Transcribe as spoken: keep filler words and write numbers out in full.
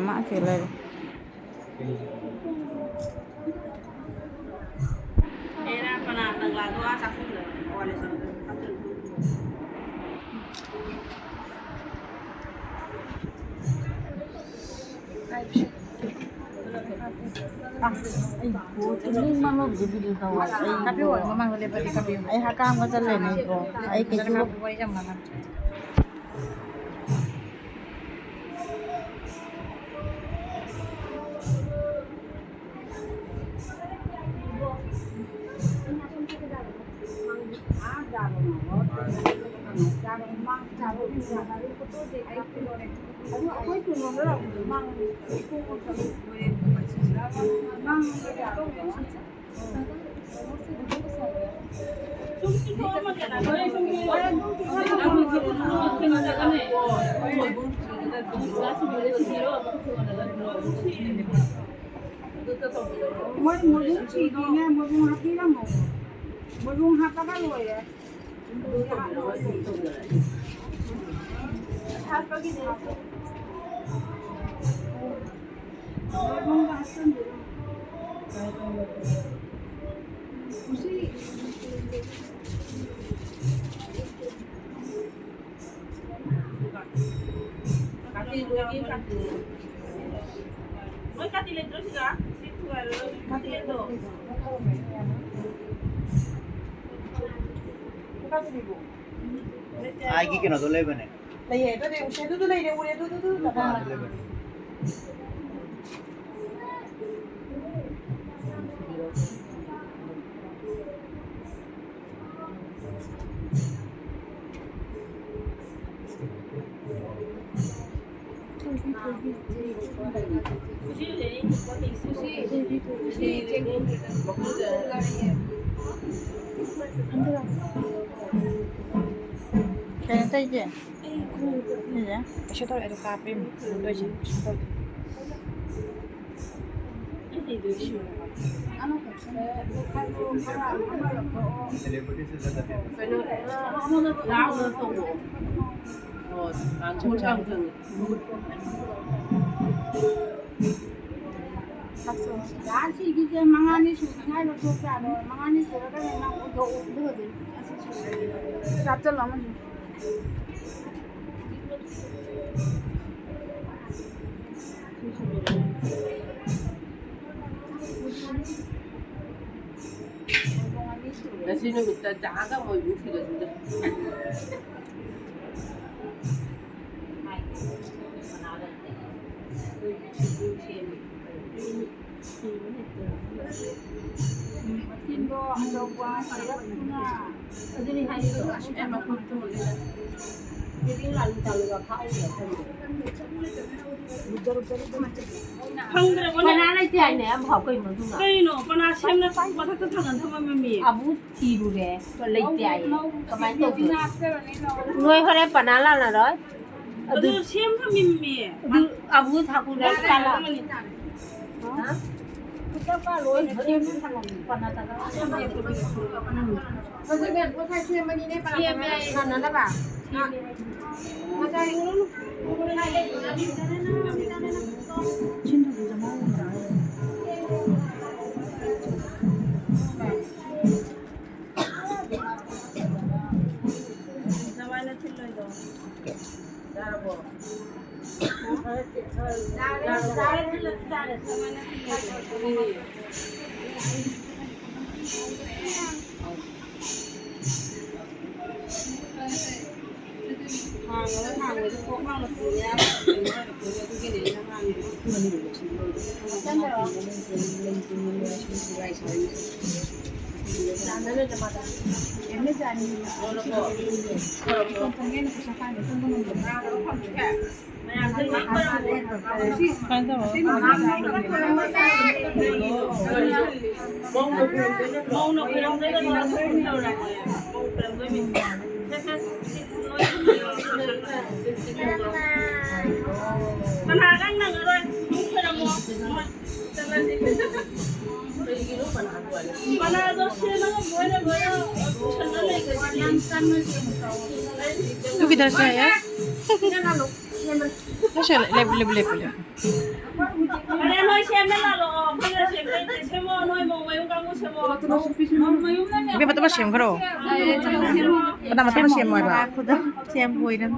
ꯃꯥ ꯆꯦ ꯂꯩꯔꯦ꯫ ꯑ, ꯑꯩ ꯄꯣꯠ ꯏꯃꯨꯡ ꯃꯅꯨꯡꯒꯤ video ꯇꯧ꯫ ꯑꯩ ꯀꯥꯞꯄꯤꯌꯣ, ꯃꯃꯥꯡꯗ ꯂꯦꯞꯄꯗꯤ ꯀꯥꯞꯄꯤꯌꯣ꯫ ꯑꯩ ꯍꯀꯥꯝꯒ ꯆꯜꯂꯦꯅꯦ ꯏꯕꯣ꯫ ꯑꯩ ꯀꯩꯁꯨ ꯋꯥꯔꯤ ꯌꯥꯝ ꯉꯥꯡꯉꯛꯇ꯭ꯔꯦ꯫ ꯃꯣꯏ ꯃꯣꯏꯕꯨꯡ ꯁꯤꯗꯤꯅꯦ, ꯃꯣꯏꯕꯨꯡ ꯍꯥꯞꯄꯤꯔꯝꯃꯣ꯫ ꯃꯣꯏꯕꯨꯡ ꯍꯥꯞꯄꯒ ꯂꯣꯏꯔꯦ꯫ ꯍꯥꯞꯄꯒꯤꯗꯤ ꯍꯥꯞꯄꯣ꯫ ꯃꯣꯏꯕꯨꯡꯒ ꯍꯥꯞꯆꯤꯟꯕꯤꯔꯝꯃꯣ꯫ ꯀꯥꯇꯤ ꯂꯣꯏꯒꯤ ꯀꯥꯇꯤ꯫ ꯃꯣꯏ ꯀꯥꯇꯤ ꯂꯩꯇ꯭ꯔꯣ ꯁꯤꯗ? ꯁꯤ ꯊꯨꯒꯥꯏꯔꯨꯔꯣ, ꯀꯥꯇꯤ ꯂꯩꯇ꯭ꯔꯣ? ꯑꯥꯏꯒꯤ ꯀꯩꯅꯣꯗꯣ ꯂꯩꯕꯅꯦ꯫ ꯂꯩꯌꯦ, ꯑꯗꯨꯗꯤ ꯎꯁꯦ ꯑꯗꯨꯗꯨ ꯂꯩꯔꯦ, ꯎꯔꯦ, ꯑꯗꯨꯗꯨꯗꯨ꯫ ꯑꯥ, ꯂꯩꯕꯅꯦ꯫ ꯀꯩꯅꯣ ꯇꯧꯔꯤꯁꯦ? ꯁꯤꯁꯦ? ꯀꯩꯁꯨ ꯇꯧꯔꯦ, ꯑꯗꯨ ꯀꯥꯞꯄꯤꯅꯤ꯫ ꯀꯩꯅꯣ ꯇꯧꯔꯤꯁꯦ? ꯀꯩꯁꯨ ꯇꯧꯗꯦ꯫ ꯑꯁꯤꯒꯤꯁꯦ ꯃꯉꯥꯅꯤ ꯁꯨꯗ꯭ꯔꯤꯉꯩ ꯂꯧꯊꯣꯛꯄ ꯌꯥꯔꯣꯏ꯫ ꯃꯉꯥꯅꯤ ꯁꯨꯔꯒꯅꯦ ꯅꯪ ꯑꯣꯟꯊꯣꯛꯎ꯫ ꯑꯗꯨꯒꯗꯤ ꯑꯁꯤ ꯁꯨꯔꯦ꯫ ꯆꯥꯞꯆꯜꯂꯣ ꯑꯃꯅꯤ꯫ ꯉꯁꯤ ꯅꯨꯃꯤꯠꯇ ꯆꯥꯒ ꯃꯣꯏꯕꯨ ꯁꯤꯔꯁꯤꯗ꯫ ꯃꯆꯤꯟꯗꯣ ꯑꯆꯧꯕ ꯄꯤꯔꯛꯇꯨꯅ꯫ ꯑꯗꯨꯅꯤ ꯍꯥꯏꯔꯤꯗꯣ꯫ ꯑꯦ, ꯃꯈꯨꯠꯇꯨ ꯎꯠꯂꯤꯗ꯫ ꯕꯤꯕꯤ ꯂꯥꯂꯨ ꯇꯥꯂꯨꯒ ꯐꯥꯎꯔꯤꯔꯣ ꯈꯪꯗꯦ꯫ ꯈꯪꯗ꯭ꯔꯕꯅꯦ꯫ ꯄꯅꯥ ꯂꯩꯇꯦ ꯍꯥꯏꯅꯦ ꯑꯝꯐꯥꯎ꯫ ꯀꯩꯅꯣ ꯑꯗꯨꯅ? ꯀꯩꯅꯣ? ꯄꯅꯥ ꯁꯦꯝꯅ ꯃꯊꯛꯇ ꯊꯥꯡꯒꯠ ꯊꯝꯃꯝꯃꯤ꯫ ꯑꯕꯨ ꯊꯤꯔꯨꯔꯦ꯫ ꯂꯩꯇꯦ ꯍꯥꯏꯌꯦ꯫ ꯀꯃꯥꯏꯅ ꯇꯧꯗꯣꯏꯅꯣ? ꯅꯣꯏ ꯍꯣꯔꯦꯟ ꯄꯅꯥ ꯂꯥꯟꯅꯔꯣꯏ? ꯑꯗꯨ ꯑꯗꯨ ꯁꯦꯝ ꯊꯝꯃꯤꯃꯤ꯫ ꯑꯗꯨ ꯑꯕꯨ ꯊꯥꯀꯨꯔꯦ꯫ ꯄꯅꯥ ꯂꯥꯟꯅꯔꯝꯃꯅꯤ꯫ ꯍꯥ? ꯈꯨꯠꯇ ꯄꯥꯜꯂꯣꯏ꯫ ꯁꯦꯝ ꯊꯝꯃꯝꯃꯤ꯫ ꯄꯅꯥ ꯇꯥꯗ꯫ ꯎꯝ꯫ ꯍꯧꯖꯤꯛꯅꯦ ꯄꯣꯠ ꯁꯦꯝꯕꯅꯤꯅꯦ꯫ ꯄꯅꯥ ꯁꯦꯝꯃꯦ꯫ ꯁꯥꯟꯅꯅꯕ꯫ ꯁꯦꯝꯃꯦ꯫ ꯉꯁꯥꯏ ꯌꯥꯔꯕꯣ? ꯌꯥꯔꯦ, ꯌꯥꯔꯦ, ꯊꯤꯜꯂꯁꯤ, ꯌꯥꯔꯦ꯫ ꯍꯥꯡꯉꯒ ꯍꯥꯡꯉꯒ ꯀꯣꯛ ꯂꯥꯎꯅ ꯄꯨꯔꯦ꯫ ꯑꯗꯨꯒꯤꯅꯦ ꯑꯩꯅ ꯍꯥꯡꯉꯤꯗꯣ꯫ ꯀꯅꯥꯒ ꯅꯪꯉꯔꯣꯏ? ꯑꯃꯨꯛ ꯈꯣꯏꯔꯝꯃꯣ꯫ ꯃꯅꯥꯗꯣ ꯁꯦꯝꯃꯒ ꯃꯣꯏꯅ ꯂꯣꯏꯅ ꯄꯨꯁꯜꯂ ꯂꯩꯒ꯭ꯔꯗꯤ꯫ ꯇꯨ ꯀꯤꯙꯔ ꯁꯦ ꯑꯥꯌꯥ? ꯁꯦ, ꯂꯦꯞꯄꯨ, ꯂꯦꯞꯄꯨ, ꯂꯦꯞꯄꯨ, ꯂꯦꯞꯄꯨ꯫ ꯍꯣꯔꯦꯟ ꯅꯣꯏ ꯁꯦꯝꯕ ꯂꯥꯛꯂꯣ, ꯑꯩꯈꯣꯏꯅ ꯁꯦꯝꯕ ꯏꯕꯦꯝꯃ, ꯃꯇꯨꯝ ꯑꯃ ꯁꯦꯝꯈ꯭ꯔꯣ꯫ ꯀꯅꯥ ꯃꯇꯨꯝ ꯑꯃ ꯁꯦꯝꯃꯣ ꯍꯥꯏꯕ? ꯉꯥꯏꯈꯣꯗ, ꯁꯦꯝꯕ ꯑꯣꯏꯔꯝ꯫